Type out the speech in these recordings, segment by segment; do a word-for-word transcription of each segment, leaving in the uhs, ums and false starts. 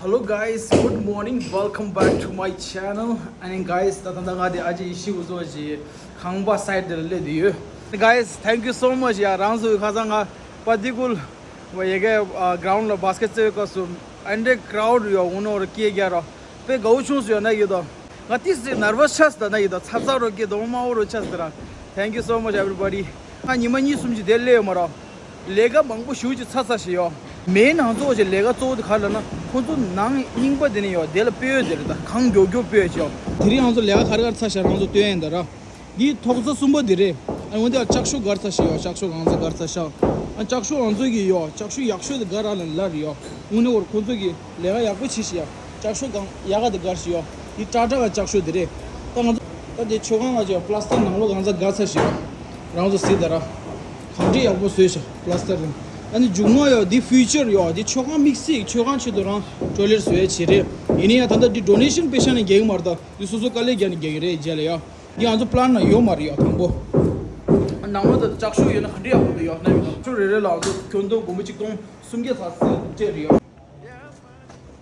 Hello guys, good morning, welcome back to my channel. And guys, ད་ད་ད་ང་དེ་ཨ་ཅེ་ཡེ་ཤེས་ཕུན་ཚོགས་ཀྱི་ཁང་པ་སའིཌ་དེ་ལ་སླེབས་བསྡད་ཡོད། Guys, thank you so much ཡ། རང་ཚོའི་ཁ་སང་ང་པ་ཏི་ཀུལ་ཡ་གི་གྷ་རའུན་ཌ་ལ་བཱ་སི་ཀེཊ་རྩེ་བའི་སྐབས་སུ་ཨ་འདྲའི་ཀྲའུ་ཌི་ཡོད་འོ་ནོ་ར་སྐད་རྒྱག་རོགས། དཔེ་དགའ་བོ་བྱུང་སོང་ཡ། ན་ཡོད་དོ། ང་ཏིས་ཏི་ནར་ཝས་ཆགས་སོང་ན་ཡོད་དོ། ཚ་ཚ་རོ་སྐད་དོ་མ་འོ་རོ་ཆགས་སོང་ར། Thank you so much everybody. ང་ཉི་མ་གཉིས་གསུམ་ཅིག་དེ་སླེབས་ཡོད་མ་རོ། ལས་ཀ་མང་པོ་ཞེ་ཅིག་ཚ་ཚ་ཞིག་ཡོད། མེན་ང་ཚོ་ཅིག་ལས་ཀ་གཙོ་བོ་དེ་ག་རེ་ལབ་ན་ཁོ་ཚོ་ནང་རྙིང་པ་དེ་ནས་ཡོད་དེ་ལ་སྤོས་ཡོད་དེ་རེད། ད་གང་མགྱོགས་མགྱོགས་སྤོས་ཡོད་ཅིག་ཡོད། དེ་རིང་ང་ཚོ་ལས་ཀ་ག་རེ་ག་རེ་ཚ་ཤག་རང་ཚོ་སྟོན་ཡིན་ད་ར། འདི་ཐོག་ས་གསུམ་པ་འདི་རེད། ཨ་འོན་ཏེ་ལྕགས་ཤོག་སྒར་ཚ་ཞིག་ཡོད། ལྕགས་ཤོག་གང་ཚ་སྒར་ཚ་ཤག་ཨ་ལྕགས་ཤོག་ང་ཚོ་གི་ཡོད། ལྕགས་ཤོག་ཡག་ཤོས་དེ་སྒར་ར་ལ་ལར་ཡོད། དངོས་གནས་བོར་ཁོ་ཚོ་གི་ལས་ཀ་ཡག་པོ་བྱེད་ཤི་ཡ། ལྕགས་ཤོག་གང་ཡག་ག་དེ་སྒར་ཞིག་ཡོད། འདི་ཀྲ་ཀྲ་ག་ལྕགས་ཤོག་དེ་རེད། ད་ང་ཚོ་ད་འདི་མཆོད་ཁང་ལ་ཅིག་པླ་སྟར་ནང་ལོགས་གང་ཚ་སྒར་ཚ་ཞིག་ཡོད། རང་ཚོ་གཟིགས་ད་ར། གང་འདྲ་ཡག་པོ་བཟོས་ཤག་པླ་སྟར་རིང་། ཨ་ནི་མཇུག་མ་ཡོད་འདི་ཕིའུ་ཅར་ཡོད། འདི་མཆོད་ཁང་དམིགས་བསལ་མཆོད་ཁང་ཆེད་དུ་རང་ཊོའི་ལེཊ་བཟོས་ཡ་བྱེད་རེད། ཡིན་ན་ཡང་ད་ལྟ་འདི་ཌོ་ནེ་ཤན་པེ་ཤ་ནས་རྒྱག་གི་མ་རེད། ད་འདི་སོ་སོ་དཀའ་ལས་རྒྱག་ནས་རྒྱག་གི་རེད་རྗེས་ལ་ཡ། འདི་ང་ཚོ་པི་ལན་ནང་ཡོད་མ་རེད་ཡ་དང་པོ། ནང་ལོགས་ད་ལྕགས་ཤོག་ཡོད་ན་ག་འདྲ་ཡག་པོ་འདུག་ཡ། ན་ཡོད་ད་ལྕགས་ཤོག་རེ་རེ་ལ་ང་ཚོ་ཁྱོན་བསྡོམས་སྒོར་མོ་གཅིག་སྟོང་སུམ་བརྒྱ་ཙམ་སྤྲད་རེད་ཡ།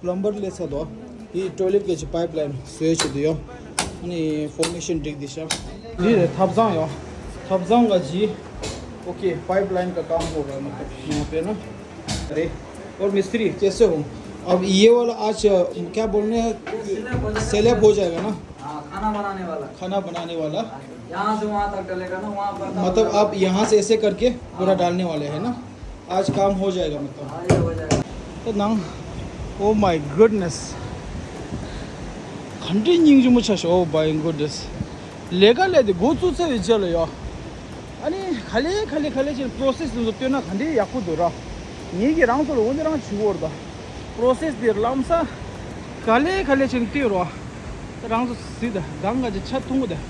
པི་ལམ་བར་སླེབས་ཚར་འདུག་འདི་ཊོའི་ལེཊ་གི་ཅིག་པའིབ་ལའིན་བཟོས་བྱེད་དུ་ཡོད། ཨ་ནི་ཕོར་མེ་ཤན་སྒྲིག་དེ་ཤག་འདི་རེད་ཐབ་ཚང་ཡོད། ཐབ་ཚང་ག་ཇི། okay, pipeline का काम हो रहा है, मतलब यहाँ पे ना। अरे, और मिस्त्री कैसे हो? अब ये वाला आज, अ, क्या बोलने हैं, स्लैब हो जाएगा ना? हाँ, खाना बनाने वाला। खाना बनाने वाला। यहाँ से वहाँ तक डलेगा ना, वहाँ पर मतलब आप यहाँ से ऐसे करके पूरा डालने वाले हैं ना? आज काम हो जाएगा मतलब। हाँ, ये हो जाएगा। ད་ནང་། Oh my goodness. ག་འདྲའི་སྙིང་རྗེ་མོ་ཆགས་ཤག Oh my goodness. ལས་ཀ་ལས་དེ་འགོ་བཙུགས་ཚར་བའི་རྗེས་ལ་ཡོད། ཨ་ནི་ག་ལེ་ག་ལེ་ག་ལེ་བྱས་པྲོ་སེ་སི་དེ་ཚོ་སྟོན་ན་ག་འདྲའི་ཡག་པོ་འདུག་ར། ངེད་ཀྱིས་རང་ཚོ་ལ་འོ་འདི་རང་བྱེད་དགོས་རེད་ད། པྲོ་སེ་སི་དེ་ལམ་སང་ག་ལེ་ག་ལེ་བྱས་ནས་སྟོན་རོགས། རང་ཚོ་གཟིགས་དང་སྒང་ག་ཅིག་ཆ་མཐོང་གི་དང་།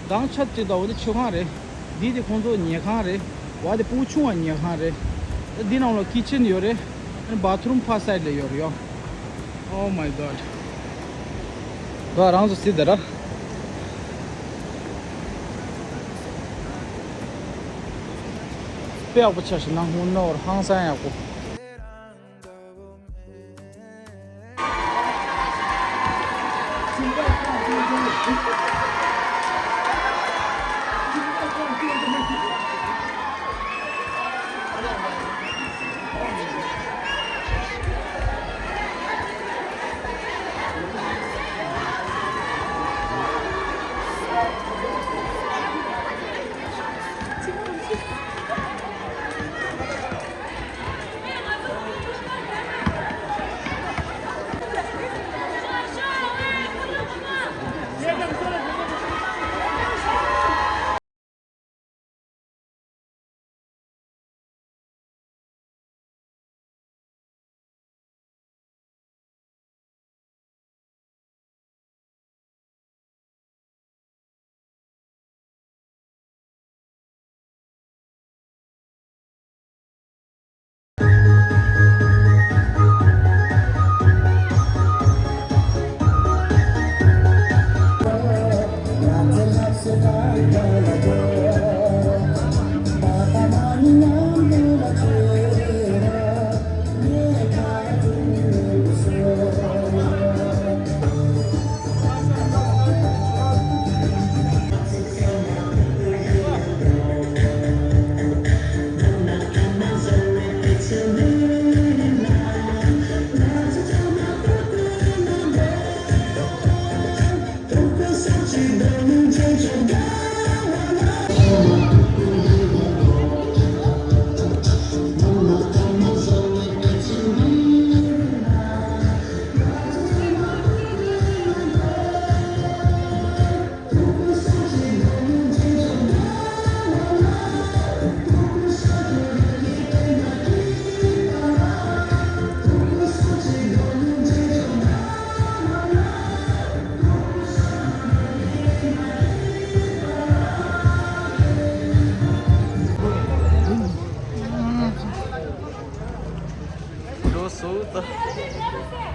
སྒང་ཆ་གཅིག་དང་འོ་འདི་མཆོད་ཁང་རེད། འདི་དེ་ཁོང་ཚོ་ཉལ་ཁང་རེད། བ་དེ་ཕྲུ་གུ་ཆུང་བ་ཉལ་ཁང་རེད། འདི་ནང་ལ་ཀི་ཆེན་ཡོད་རེད། ཨ་ནི་བ་ཐི་རུམ་ཕར་སའིཌ་ལ་ཡོད་རེད་ཡོ། Oh my god. ད་རང་ཚོ་གཟིགས་དང་ར། དཔེ་ཡག་པོ་ཆགས་ཤག་ནང་ཧུན་ནོར་ཧང་སང་ཡག་པོ།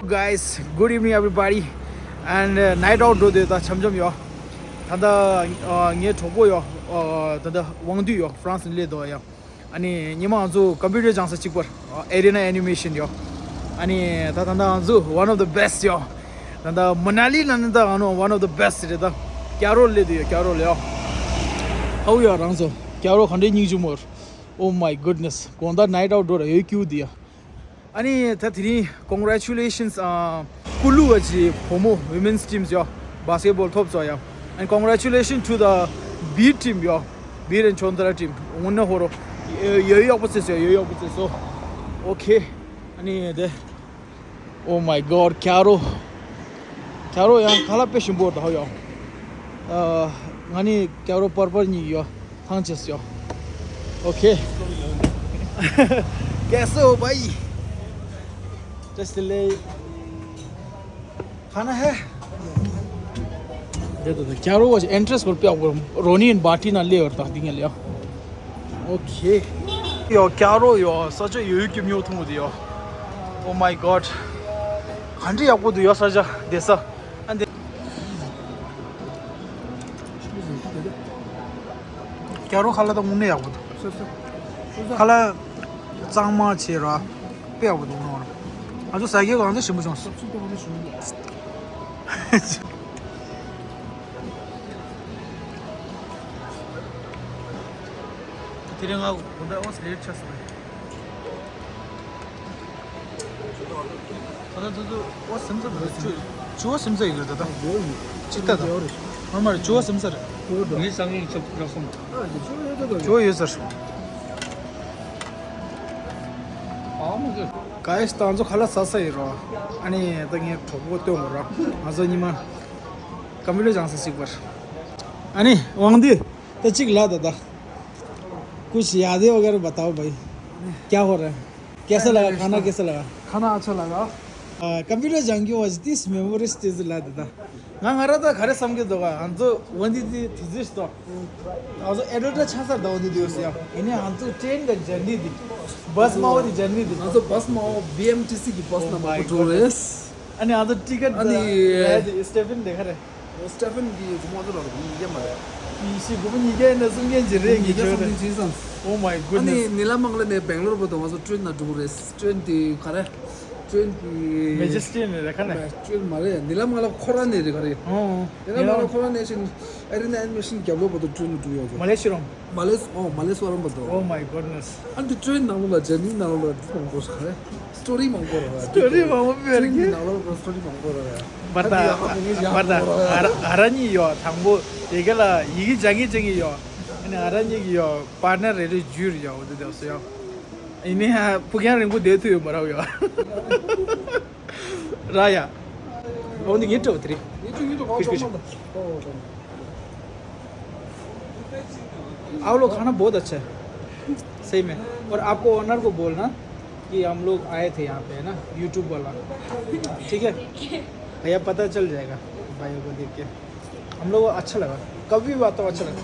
Guys, good evening everybody. And uh, night out འགྲོ་དུས་ད་འཆམ་འཆམ་ཡོད། ད་ལྟ་ཨ་ངའི་གྲོགས་པོ་ཡོད། ཨ་ད་ལྟ་དབང་འདུས་ཡོད། ཧྥ་རན་སི་ནས་སླེབས་འདུག་ཡ། ཨ་ནི་ཉི་མ་ང་ཚོ་ཀམ་པུ་ཊར་སྦྱང་ས་གཅིག་པར་ཨ་ཨེ་རི་ན་ཨེ་ནི་མེ་ཤན་ཡོད། ཨ་ནི་ད་ད་ད་ང་ཚོ་one of the best ཡོ། ད་ད་མ་ན་ལི་ན་ནི་ད་ང་ནོ་one of the best རེད་ད། ཀྱ་རོ་ལེ་དུ་ཡོ། ཀྱ་རོ་ལེ་ཡོ། ཧའུ་ཡོ་རང་ཚོ། ཀྱ་རོ་ག་འདྲའི་སྙིང་རྗེ་མོ་རེད། Oh my goodness. དགོང་དག་night out འགྲོ་ར་ཡོད་ཀྱུ་དི་ཡ། ཨ་ནི་ད་དེ་རིང་congratulations ཨ། ཀུ་ལུ་བ་ཅི་བུ་མོ་women's teams ཡོ། basketball ཐོབ་ཚོ་ཡ། And congratulations to the B team ཡོ། B and Chondra team. དངོས་གནས་ཧོ་རོ། ཡོ་ཡོ་ཡག་པོ་བྱས་སོ། ཡོ་ཡག་པོ་བྱས་སོ། Okay. ཨ་ནི་དེ། Oh my god, ཀྱ་རོ། ཀྱ་རོ་ཡང་ཁ་ལག་དཔེ་ཞིམ་པོ་འདུག་ཡོ། ཨ། ང་ནི་ཀྱ་རོ་པར་པར་གཉིས་ཡོ། ཐང་ཆད་ཡོ། Okay. कैसे हो भाई? Just delay. खाना है? དེ་དེ་དེ་ཀྱ་རོ་བ་ཅི་ཨེན་ཊྲེན་སི་བར་པེ་ཨོ་རོ་ནི་ཡན་བྷ་ཊི་ན་ལེ་བར་དང་དེ་ངས་ལེ། Okay. ཡོ་ཀྱ་རོ་ཡོ་ས་ཆ་ཡོ་ཡོ་ཀྱི་མྱོ་ཐུང་བ་དེ་ཡོ། Oh my god. ག་འདྲ་ཡག་པོ་འདུག་ཡོ་ས་ཆ་དེ་ས། ཨ་འདི། ཀྱ་རོ་ཁ་ལག་ད་དངོས་གནས་ཡག་པོ་འདུག་ཁ་ལག་གཙང་མ་བྱས་ར། དཔེ་ཡག་པོ་འདུག་ནོ། ང་ཚོ་ཟ་མཁན་གང་ཚོད་ཞིམ་པོ་བྱུང་སོང་། དེ་རིང་ང་དགོང་དག་ཨོ་ཙི་ལེ་ཊི་ཆགས་སོང་། ད་ལྟ་ཚོ་ཚོ་ཨོ་སིམ་ཚ་རེད། ཅུ་ཅུ་ཨོ་སིམ་ཚ་ཡོད་རེད་ད། ཅིག་ལྟ་ད། ཧོར་མ་རེད། ཅུ་ཨོ་སིམ་ཚ་རེད། ངའི་སང་ཉིན་ཆུ་རག་སོང་། ཅུ་ཨོ་ཡོད་ས་རེད། ཨ་མ་གི། ག་ཡེ་ད་ང་ཚོ་ཁ་ལག་ཟ་ས་ཡིན་རོ། ཨ་ནི་ད་ངས་གྲོགས་པོ་སྟོན་དགོས་ར། ང་ཚོ་གཉིས་མ་ཀམ་པུ་ཊར་སྦྱང་ས་ཞིག་པར། ཨ་ནི་དབང་འདུས། तो चिक ला दादा। कुछ यादें वगैरह बताओ भाई। क्या हो रहा है? कैसा लगा खाना, कैसा लगा? खाना अच्छा लगा। कंप्यूटर जान के वाज दिस मेमोरीज तेज ला दादा। ང་ང་ར་ད་ག་རེ་བསམ་གྱི་འདུག་ག་ང་ཚོ་འོན་ཏེ་དེ་དུས་ཚོད་དོ། ང་ཚོ་ཨེ་ཌོ་ཊ་ཆ་ས་ད་འོན་ཏེ་དུས་ཡོད་ཡ། ཡིན་ནའི་ང་ཚོ་ཊེན་གི་ཇར་ནི་དེ། བྷ་སི་མང་པོ་དེ་ཇར་ནི་དེ། ང་ཚོ་བྷ་སི་མང་པོ་བྷི་ཨེམ་ཊི་སི་གི་བྷ་སི་ནང་མང་པོ་འགྲོ་རེད། ཨ་ནི་ང་ཚོ་ཊི་ཀེ་ཊི་ཨ་ནི་ད་སི་ཊེ་ཕན་དེ་ག་རེ། སི་ཊེ་ཕན་གྱིས་སྒོར་མོ་ཚོ་ལ་ཉིས་བརྒྱ་མ་རེད། ཡིན་ཞིག་སྒོར་མོ་ཉིས་བརྒྱ་ཡིན་ན་སུམ་བརྒྱ་ཅིག་རེད། ཉིས་བརྒྱ་སུམ་བརྒྱ་ཅིག་ཙམ། Oh my goodness. ཨ་ནི་ནི་ལ་མང་ལ་ནས་སྦེང་ལོར་བར་དུ་ང་ཚོ་ཊེན་ནང་འགྲོ་གི་རེད། ཊེན་དེ་ག་རེ། ཊེན་དེ་མེ་ཇེ་སི་ཊི་ནས་རེད་ཁ་ནས། ཊེན་མ་རེད། ནི་ལ་མང་ལ་ཁོ་ར་ནས་རེད་ག་རེ། ཨོ། ནི་ལ་མང་ལ་ཁོ་ར་ནས་ཕྱིན་ཨེ་རི་ན་ཨེ་ནི་མེ་ཤན་རྒྱབ་ལོགས་བར་དུ་ཊེན་ནང་འགྲོ་ཡོད་ཚོ། མ་ལེ་ཤི་རོང་། མ་ལེ་སི་ཨོ་མ་ལེ་སི་བ་རམ་བར་དུ། Oh my goodness. ཨ་འདི་ཊེན་ནང་ལོགས་ལ་ཇར་ནི་ནང་ལོགས་ལ་འདི་མང་པོ་ཞིག་རེད། སི་ཊོ་རི་མང་པོ་རེད། སི་ཊོ་རི་མང་པོ་མེད་ཀི། ནང་ལོགས་ལ་སི་ཊོ་རི་མང་པོ་རེད། བར་ད་ཨ་བར་ད་ཨ་ར་ཨ་ར་གཉིས་ཡོད། དང་པོ་ཡི་གེ་ལ་ཡི་གེ་སྦྱང་གི་སྦྱང་གི་ཡོད། ཨ་ནི་ཨ་ར་གཉིས་ཀྱི་ཡོད། པར་ནར་རེ་རེ་འཇུས་ཡོད། འོ་དེ་དེ་སུ་ཡོད། ཡིན་ནའི་ཕུགས་རྒྱང་རིང་པོ་བསྡད་ཐུབ་ཡོད་མ་རེད་ཡོད། राया। वो नहीं, ये तो उतरी। ये तो, ये तो कुछ, कुछ। आप लोग खाना बहुत अच्छा है, सही में। और आपको ओनर को बोलना कि हम लोग आए थे यहाँ पे, है ना, यूट्यूब वाला, ठीक है? भैया, पता चल जाएगा भाइयों को देख के। हम लोग को अच्छा लगा, कभी भी आता हूँ, अच्छा लगा।